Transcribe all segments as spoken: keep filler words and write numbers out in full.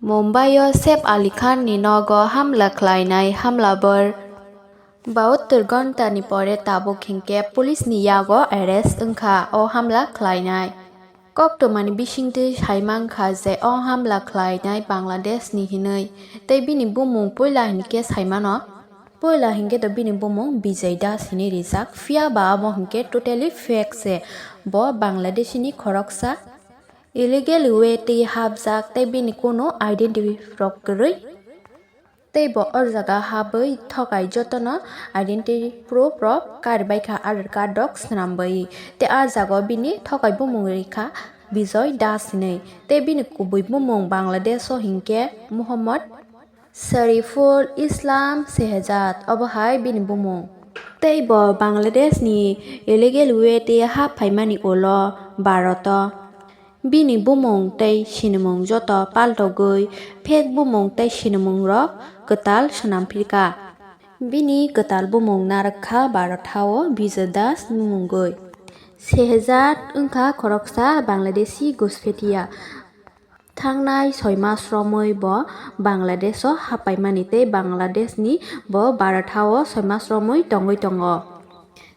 Mumbai-o Saif Ali Khan ni nogo hamla khlainai hamlabor bahattor ghonta ni pore tabuk hinkhe police ni yago arrest wngkha o hamla khlainai. Koktwmani bisingtwi saimankha je o hamla khlainai Bangladesh ni hinwi, tei bini bumung puila hinkhe saimano. Puila hinkhe to bini bumung Bijay Das hinwi rijak, phiya ba abo hinkhe totally fake se, bo Bangladeshi ni khoroksa. Illegal way twi hapjak tei bini kunu identity rok kwrwi. Tei bo o jaga habwi thokai jotono identity proof rok karibaikha, Aadhaar card rok swnamwi. Tei a jaga o bini thokai bumung rikha Bijoy Das hinwi. Tei bini kubui bumung Bangladesh o hinkhe Muhammad Sariful Islam Shehzad, obo hai bini bumung. Tei bo Bangladesh ni illegal way twi hap phaimani ulo Bharat o bini bumung tei sinimung joto paltogwi fake bumung tei sinimung rok kwtal swnam phirkha. Bini kwtal bumung narwkha Bharat hao Bijoy Das mungwi. Shehzad wngkha khoroksa Bangladeshi Gusphetia. Thangnai soi mas romwi bo Bangladesh o hapaimani tei Bangladesh ni bo Bharat hao soi mas romwi tongwi tongo.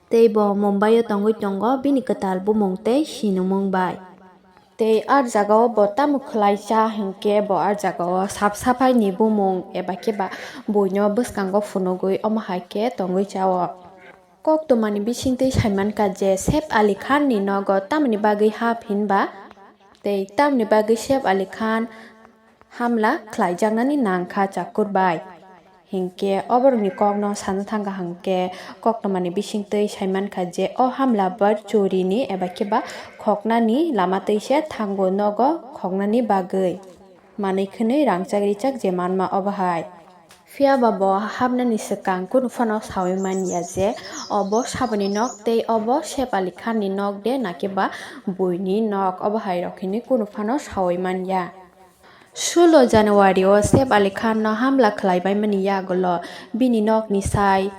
Tei bo Mumbai o tongwi tongo bini kwtal bumung tei sinimung bai. Tei a jaga o bo tamo khlai cha hinkhe bo a jaga o sap saphai ni bumung eba khe ba buino bwskango phunugwi omo hai khe tongwi cha o. Koktwmani bisingtwi saimankha je Saif Ali Khan ni nogo tamoni bagwi hap hinba tei tamoni bagwi Saif Ali Khan hamla khlaijaknani nangkha chakur bai. Hinkhe oborokni kokno sana thangkha hinkhe koktwmani bisingtwi saimankha je o hamla bar chorini eba khe ba khoknani lama twi se thango nogo khoknani bagwi. Manwi khwnwi rangchak richak je manma obo hai. Phiya ba bo hapnani swkang kunu phano saui man ya je obo saboni nok tei obo Saif Ali Khan ni nok de na khe ba buini nok, obo hai rok hinwi kunu phano saui man ya. Sulo January o Saif Ali Khan no hamla khlai bai mani yagulo bini nok ni sai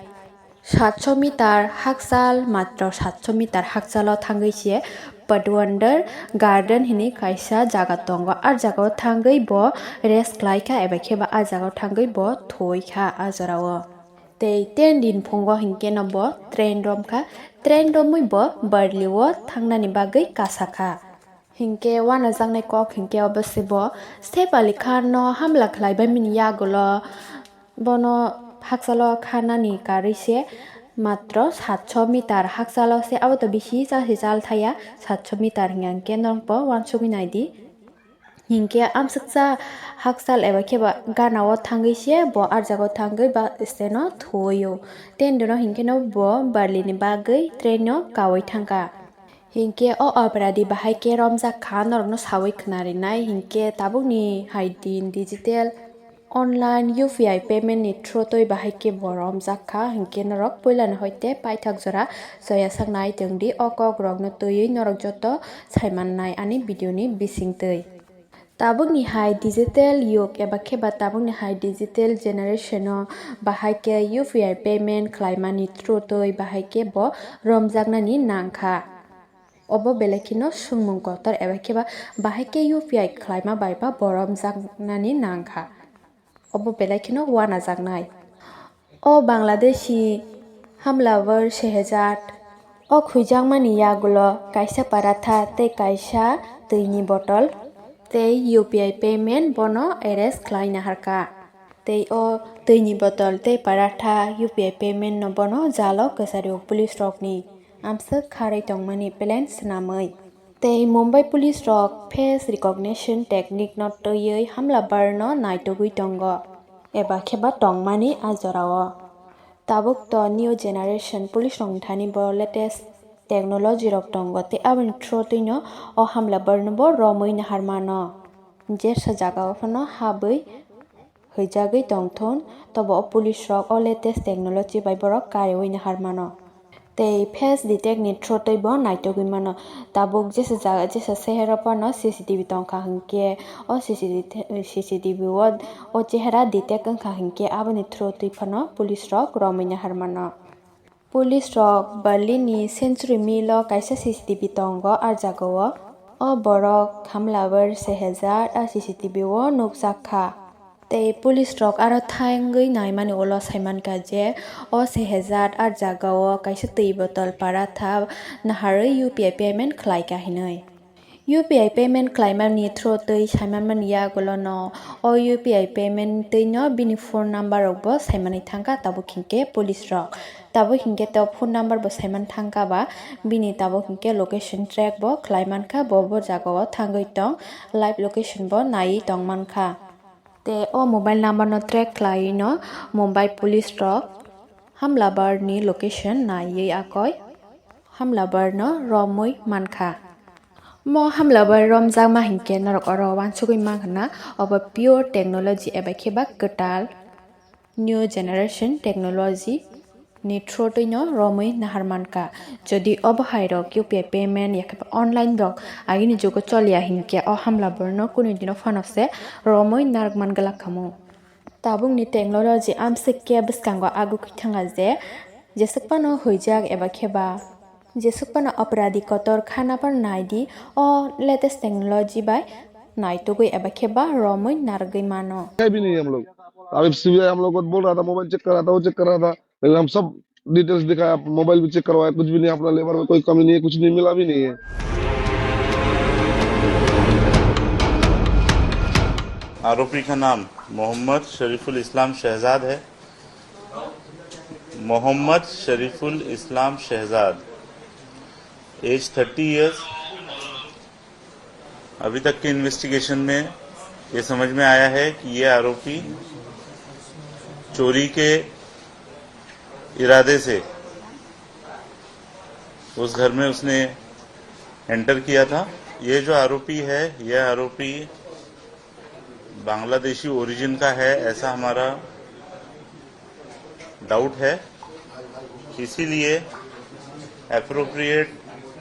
satso meter hakchal, matro satso meter hakchalo thangwi se Padwander Garden hinwi kaisa jaga tongo. A jagao thangwi bo rest khlaikha eba khe ba a jagao thangwi bo thuikha a jorao. Tei ten din phungo hinkhe no bo train romkha. Train romwi bo Barli o thangnani bagwi kasakha. Hinkhe wanajaknai kok hinkhe obo se bo Saif Ali Khan no hamla khlai bai mini yagulo. Bono hakchalo khanani karwi se matro satso meter hakchalo se, abo to bisi chal se chal thaya, satso meter hinkhe norok bo wansugwi naidi. Hinkhe amsuksa hakchal eba khe ba gana o thangwi se bo a jagao thangwi ba steno thuwi o. Tei indino hinkhe no bo Barli ni bagwi train no kawi thangkha. Hinkhe o operadi bahai khe romjak kha norokno sawi khwnarinai, hinkhe tabukni hai din digital online U P I payment ni through twi bahai khe bo romjak kha, hinkhe norok puilani hoite paithak jora soyasaknai tongdi o kokrokno twiwi norok joto saimannai ani video ni bisingtwi. Tabukni hai digital yug eba khe ba tabukni hai digital generation o bahai khe U P I payment khlaimani through twi bahai khe bo romjaknani nangkha. Obo belai kheno swngmung kotor eba khe ba bahai khe U P I khlaima bai ba bo romjaknani nangkha. Obo belai kheno wanajaknai. O Bangladeshi hamlawar Shehzad o khwijakmani yagulo kaisa paratha tei kaisa twini botol tei U P I payment bono arrest khlai naharkha. Tei o twini botol tei paratha U P I payment no bono jalo kwchario police rokni amswk kharwi tongmani plan swnamwi. Tei Mumbai police rok face recognition technique no twiwi hamlabar no naitugwi tongo eba khe ba tongmani a jorao. Tabuk to new generation police rokni thani bo latest technology rok tongo tei aboni through twi no o hamlabar no bo romwi naharmano. Jesa jagao phano habwi hwijagwi tongthun, tobo o police rok o latest technology bai borok kariwi naharmano. Tei face detect ni through twi bo naitugwi mano. Tabuk jesa jaga, jesa sehero phano C C T V tongkha hinkhe o C C T V, C C T V o, o chehera detect wngkha hinkhe aboni through twi phano police rok romwi naharmano. Police rok Berlin ni Century Mill o kaisa C C T V tongo a jagao. O borok hamlabar Shehzad a C C T V o nukjak kha. Tei police rok aro thangwi naimani ulo saimankha je o Shehzad a jagao kaisa twi botol para tha naharwi U P I payment khlaikha hinwi. U P I payment khlaimani through twi saimanmani yagulono o U P I payment twino bini phone number rokbo saimani thangkha, tabuk hinkhe police rok. Tabuk hinkhe to phone number bo saiman thangkha ba, bini tabuk hinkhe location track bo khlaimankha, bo bo jagao thangwi tong, live location bo naiwi tongmankha. Tei o mobile number no track khlaiwi no Mumbai police rok hamlabar ni location naiwi akoi hamlabar no romwi mankha. Mo hamlabar romjakma hinkhe norok oro uansugwi mankha na, obo pure technology eba khe ba kwtal new generation technology ni through twi no romwi nahar mankha. Jodi obo hai rok U P I payment yakhe ba online rok agini jugo choliya hinkhe o hamlabar no kunu dino phano se romwi narwk man glak khamu. Tabukni technology amswk khe bwskango agukwi thangkha je jeswk phano huijak eba khe ba jeswk phano aparadi kotor khana phano naidi o latest technology bai naitugwi eba khe ba romwi narwgwi mano. है भी नहीं है हम लोग। अभी सीबीआई हम लोग को बोल रहा था, मोबाइल चेक कर रहा था, वो चेक कर रहा था, लेकिन हम सब डिटेल्स दिखाया, मोबाइल भी चेक करवाया, कुछ भी नहीं, अपना लेबर में कोई कमी नहीं है, कुछ नहीं मिला भी नहीं है। आरोपी का नाम मोहम्मद शरीफुल इस्लाम शहजाद है। मोहम्मद शरीफुल इस्लाम शहजाद, एज थर्टी ईयर्स। अभी तक के इन्वेस्टिगेशन में ये समझ में आया है कि ये आरोपी चोरी के इरादे से उस घर में उसने एंटर किया था। ये जो आरोपी है, यह आरोपी बांग्लादेशी ओरिजिन का है, ऐसा हमारा डाउट है। इसीलिए अप्रोप्रिएट,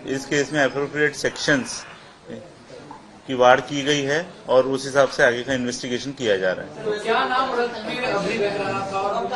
इस केस में अप्रोप्रिएट सेक्शंस की वार की गई है और उस हिसाब से आगे का इन्वेस्टिगेशन किया जा रहा है। तो क्या नाम रख के अभी रह रहा था और